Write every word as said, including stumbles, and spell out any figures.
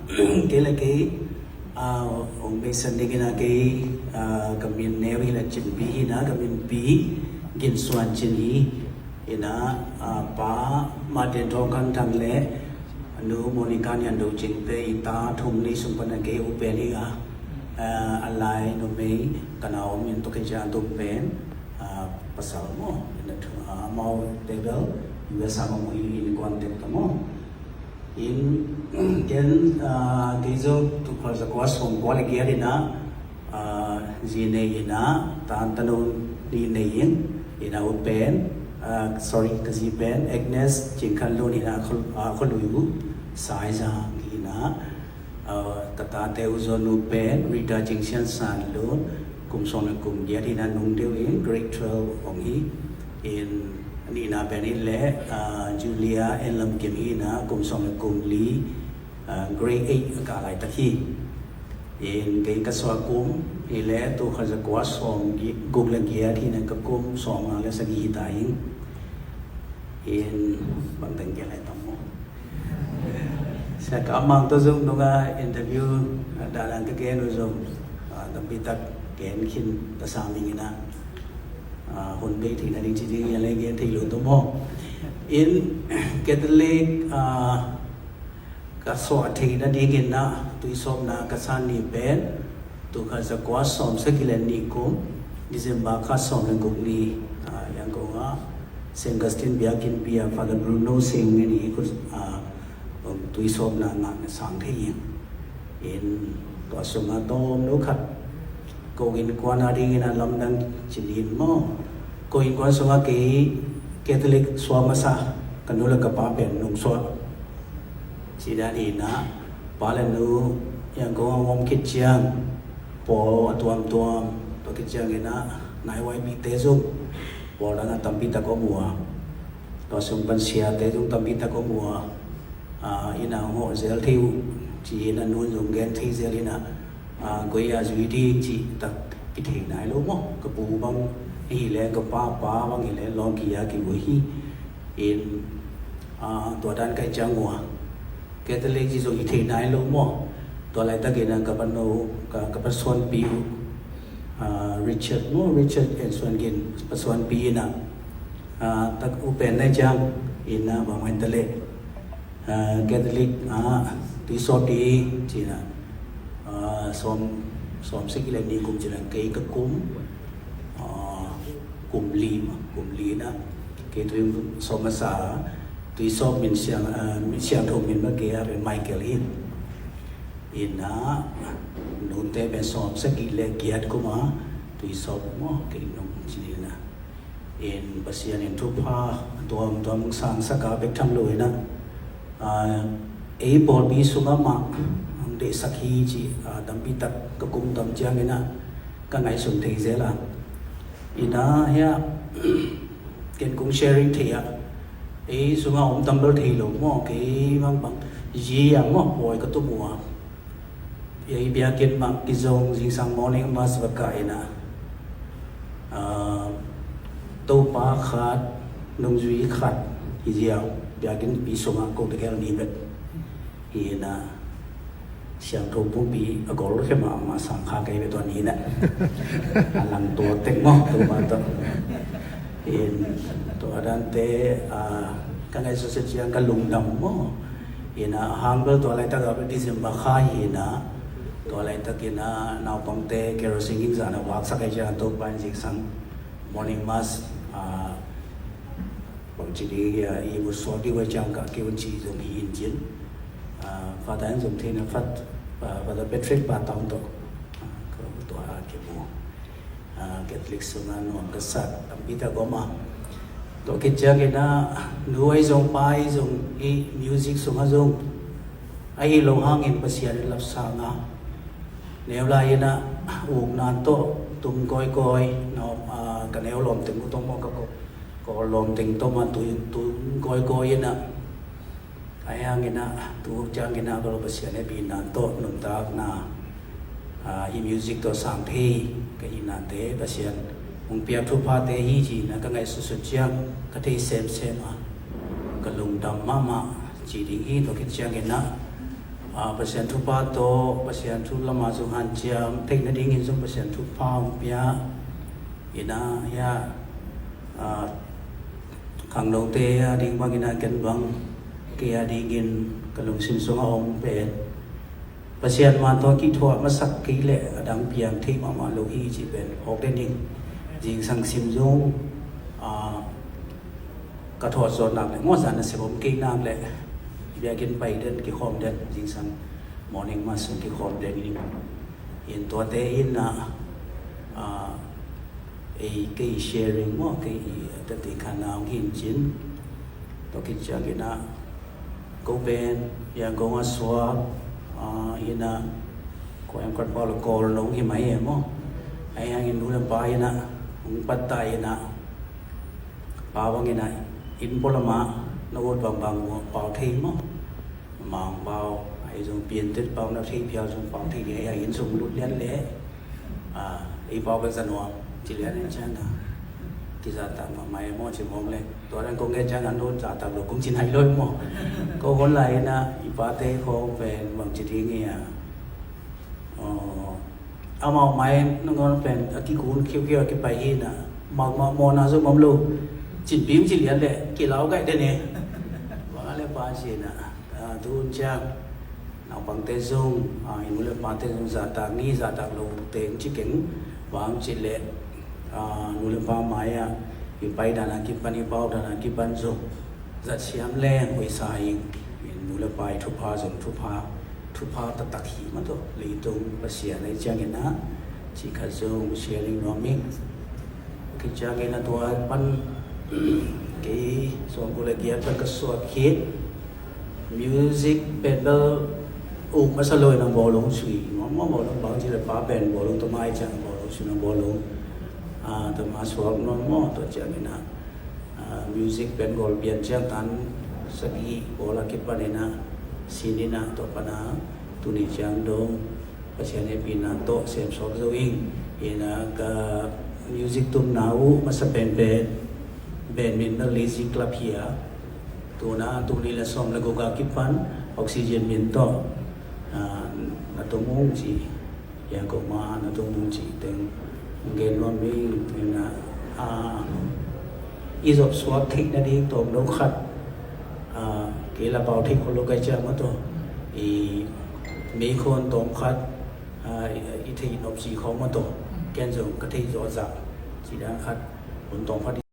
Kei le kei, ah, hong beisan dingin ah kei, ah, ka min neu hi la Cin Pi hi na, ka min Pi Gin Suan Cin hi. Ina, ah, pa Martin Thawng Khan Thang le nu Monica Nian Do Cing te i ta thum nei sung pan a kei u pen hi a, ah, a lai numei ka nau min to kei cia tum pen, ah, pasal maw, ina thu, ah, amau te bel U S a maw hi in contact ka maw. In, ken, ah, kei zong tul khat za kua sawm kua le giat ina, ah, zi nei ina, tan tanu nih nei in, ina u pen, ah, sorry, ka zi pen, Agnes Cing Khan Lun ina, khol-, ah, kholui u, Saizang ina, ah, ka tate u zon u pen, Rita Cing Sian San Lun, kum sawm le kum giat ina nung deuh in, grade twelve hong hi, in, a nihna pen in le, ah, Julia En Lam Kim hi ina, kum sawm le kum li, ah, grade eight a kah laitak hi. In kei ka suah kum hi le tul khat za kua sawm gi-, guk le giat hi ina ka kum sawm nga le sagih hi ta hi. In bang teng kia lai tam maw. Sia ka amang to zong nunga interview, ah, dalang ka gen u zong, ah, tampi tak gen khin ta sa ming ina. Ah, hun bei thei na ding ci ding ya le gen thei lo to maw. In Catholic, ah, ka suah theihna dingin ah tuisawpna ka san ni pen tul khat za kua sawm sagih le nih kum December kha sawm le guk ni, ah, Yangon ah Saint Augustine biakinn pi ah Father Bruno Seng Ngen i khut, ah, tuisawpna ngah na sang thei hi. In tua sungah tawm no khat ko innkuan a dingin a lamdang ci ni maw. Ko innkuan sungah kei Catholic suah masa, ka nu le ka pa pen nung suah. Ci dan ina, pa le nu, Yangon a om khit ciang, pawl a tuamtuam, tua khit ciang ina, nai Y P te zong, pawl dan a tampi tak om uh a. Tua sung pan sia te zong tampi tak om uh a. Ah, ina ngawh zel thei uh, ci ina nun zong gen thei zel ina, ah, goi a zui ding ci tak kithei nai lo maw. Ka pu bang hi le, ka pa pa bang hi le, lawng ki a ki vui hi. In, ah, tua dan kai ciang ua. Catholic ci zong i thei nai lo maw. Tua laitak ina ka pano, ka, ka pasuanpi uh, ah, Richard maw, Richard En Suan Gin, pasuanpi ina. Ah, tak u pen nai ciang, ina bang wen ta le. Ah, Catholic, ah, tuisawp ding, ci ina. Ah, sawm, sawm sagih le nih kum ci ina kei ka kum, ah, kum li ma, kum li ina. Kei tui sawm masa, tuisawp min siang, ah, min siangtho min ma kei a pen Michael hi. Ina, nute pen sawm sagih le giat kum a, tuisawp maw, kei nung ci ina. In Pasian in thupha a tuamtuam sangsak a bek tham lo ina, ah, ei pawlpi sungah mah hong deihsak hi ci, ah, tampi tak ka kum tam ciang ina ka ngaihsun thei zel a. Ina hia ken kong sharing thei a, ei sungah om tam bel thei lo maw, kei bang bang zi a maw pawi ka tum uh a. Ei biakinn mah kizong zingsang morning mass va kah ina, ah, Topa khat, nungzui khat hi ziau, biakinn pi sungah ko tegel ni bet hi ina, siangtho pumpi a gol khe mah mah sang kha kei bet tua ni ina. A lang tua tek maw, Topa tua. In tua dante, ah, ka ngaihsut ciang ka lungdam maw. Ina hang bel tua laitak a bel December kha hi ina, tua laitak ina naupangte kerosene in zan a vaksak a ciang Topa in zingsang morning mass, ah, bang ci ding hia, i mu suak ding uh a ciang ka kei un ci zong hi in cin. Ah, Father in zong theihna fat, ah, Father Patrick pa taung tawh, ah, ka tua a kimu. Ah, Catholic sungah nuam ka sak tampi tak om a. Tua khit ciangin ah nu ahi zong pa ahi zong i music sungah zong ahi lo hangin Pasian in lapsang a. Neu lai in ah ukna tawh tum kawikawi, ah, ka neu lawmteng uh tawh maw ka ko, ka lawmteng tawh maw tum, tum kawikawi in ah. Ahi hangin ah tu ciangin ah ka lo Pasian hehpihna tawh nuntakna, ah, i music tawh sang thei ka hihnate Pasian hong piak thuphate hi ci-in ah ka ngaihsutsut ciang ka thei semsem a, ka lungdam mahmah ci ding hi. Tua khit ciangin ah Ah, Pasian thupha tawh, Pasian thu lamah zong hanciam theih nadingin zong Pasian thupha hong pia. Ina, ya, ah, khangnote a ding bang ina ken bang, kei a dingin ka lungsim sungah om pen Pasian man tawh kithuah masak kei leh a dang piang thei mahmah lo hi ci pen phawk den ing. Zingsang sim zong, ah, ka thawh zawh nak leh, ngawh zan a sep om kei nak leh, biakinn pai den, kikhawm den, zingsang morning mass sung kikhawm den ing. In tuate in ah, ah, ei kei sharing maw, kei i tate khan na hong hin cin. Tua khit ciang in ah, ko pen Yangon a suak, ah, in ah, ko em kan pau lo Kawl nong hi mai e maw. Ai hang in nu le pa in ah, hong patta in ah, pa bang in ah, inn pualamah, na ut bangbang pau thei maw. Mang pau, ai zong piantet pau na thei phial zong pau thei ding, ai inn sung lut lian leh, ah, ei pau bek za nuam, ci lian in cian a. Kizahtak mahmah e maw ci mawk leh. Tua dan kong gen ciang an lo zahtak lo kong ci nai lo e maw. Ko hon lai in ah, i pate khawng pen bang ci ding hi a. Aw, amau mai nangawn pen a kikun khiukhia a kipai hi na, makmah mawhna zong om lo. Cinpi hong ci lian leh kilau gaih den e. Bang a le pa ci na, ah, tu hun ciang naupangte zong, ah, i nu le pate zong zahtak ni, zahtak lo teng ci keng. Bang ci leh, ah, nu le pa mai-ah i pai dan a kipan, i pau dan a kipan zong zat siam leng hoih sa ing. Nu le pa i thupha zong thupha, thupha taktak hi mah tawh, leitung Pasian ahi ciangin ah, cih khat zong sharing nuam ing. Kei ciangin ah tua pan kei sawmguk le giat pan ka suak khit. Music pen bel uk masa lo in ah bawlung sui nuam maw, bawlung bang ci le pa pen bawlung tua mai ciang bawlung sui nuam, bawlung, ah, tua ma suak nuam maw, tua ciangin ah, ah, music pen Kawl pian ciang tan sagih bawl a kipan in ah, sin in ah, tua pan a tuni ciang dong Pasian hehpihna tawh semsawk zo ing. In ah ka music tumna uh masa penpen band min bel Lazy Club hi a, tu in ah tul nih le sawm le guk a kipan Oxygen min tawh, ah, na tum ung ci. Yangon mah na tung mung cih teng gen nuam ing. Teng na, ah, i zop suak theih nading tawm lo khat, ah, kei la pau theih khol lo kai ciang mah tawh, i meikhawn tawm khat, ah, i, i theih nop ci khawng mah tawh, ken zong ka theih zawh zah ci dan khat, hun tawm khat.